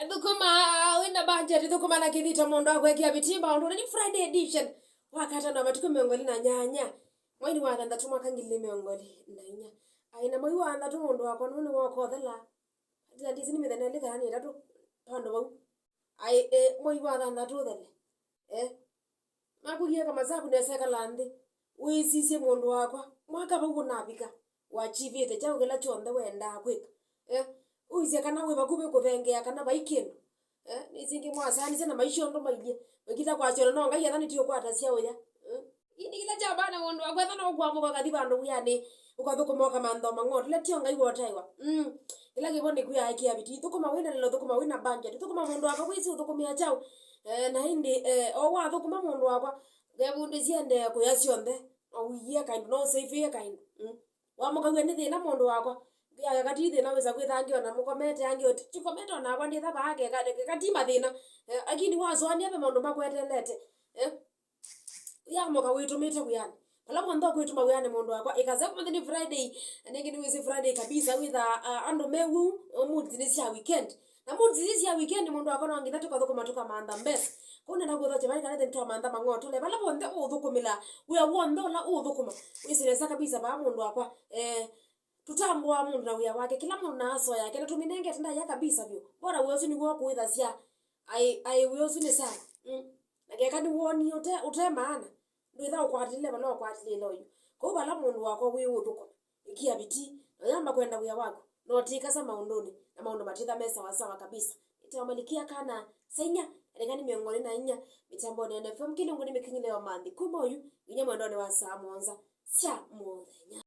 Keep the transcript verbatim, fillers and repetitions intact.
Thũkũma wĩna budget, thũkũma na kĩthito mũndũ akwĩkĩa vitimba ũndũ nĩ Friday edition. Wakatano matukũ mĩongo ĩlĩ na nyanya. Mwai wa thanthatũ mwaka ngili mĩongo ĩlĩ na inya. Aĩ na mwai wa thanthatũ mũndũ wakwa nũnĩ wokothela. Ndila ndisi nĩ mĩthenya ĩlĩ kana nĩ ĩtatũ. Vandũ vau. Aĩ, e, mwai wa thanthatũ ũthele. E. Makũie kamasavu nesa ekala nthĩ. Wĩsisye mũndũ wakwa. Mwaka vau ũnavika. Wachivĩte kyaũ kĩla kyonthe wendaa kwĩka. Eh, ũisye kana wĩ vakuvĩ kũthengeea kana vai kĩndũ. Eh, nĩsingĩ mwasaanĩsya na maisha ũndũ mailyĩ. Makita kwasya ona no Ngai athanĩtye ũkwatasya ũya. Eh, ĩndĩ kĩla kya vana mũndũ wakwa etha no ũkwamũka ũkathi vandũ wĩanĩ, ũkathũkũma ũkamantha mang'oto. Ĩla tio Ngai wotaĩwa. Mm. Kĩla kĩvo nĩ kwĩa ĩkĩa vitii. Thũkũma wĩna lelo, thũkũma wĩna budget. Thũkũma mũndũ wakwa wĩsĩ ũthũkũmĩa kyaũ. Eh, na ĩndĩ, eh, o wathũkũma mũndũ wakwa, ngevundĩsya endee kũya syonthe. No ũiye kaindũ, no ũseivĩe kaindũ. Mm. Wamũkaw'a nĩ thĩna mũndũ wakwa. Mbĩaga kati thĩna wĩsa kwĩtha angĩ ona mũkomete angĩ ũti. Tikomete onakwa ndĩtha vaa keka, keka ti mathĩna. Eh, lakini wasũanĩa ve maũndũ makwetelete. Eh? Yamoka wĩtũmĩte wĩanĩ. Vala mwonthe ũkwĩtuma wĩanĩ mũndũ wakwa. Ĩkasya kũmũnthĩ nĩ Friday. Na nĩngĩ nĩwĩsĩ Friday kabisa wĩtha, ah, andũ me wuu, moods nĩ sya weekend. Na moods isu sya weekend mũndũ wakwa no nginya tũkathũkũma tũkamantha mbesa. Kũu nenda kwĩthokya vai kana nĩtwamantha mang'otole. Vala vonthe ũũthũkũmĩla, wĩa w'onthe ũla ũũthũkũma. Wĩsĩ nesa kabisa vaa mũndũ wakwa. Eh, tũtambũaa mũndũ na wĩa wake. Kĩla mũndũ na aso yake. Na tũmĩnengete ndaĩa kabisa vyũ. Bora wĩa ũsu nĩw'o ũkũĩthasya. Aĩ, aĩ wĩa ũsu nĩ sawa. Mm. Na keka nĩwonie ũte, ũte maana. Ndwĩtha ũkwatĩlĩle vala ũkwatĩlĩle ũyu. Kwoou vala mũndũ wakwa wĩ ũthũkũma, ĩkĩa vitii, na ũyamba kwenda wĩa waku, na ũtĩkasa maũndũnĩ, na maũndũ matĩtha me sawasawa kabisa. Nĩtawa Malikia kana Sainya, nĩ mĩongo ĩlĩ na inya, mĩtambonĩ ya N F M, kĩlungu nĩ mĩkinyĩle ya manthi, kuma ũyu, nginya mwendonĩ wa saa mũonza sya mũthenya.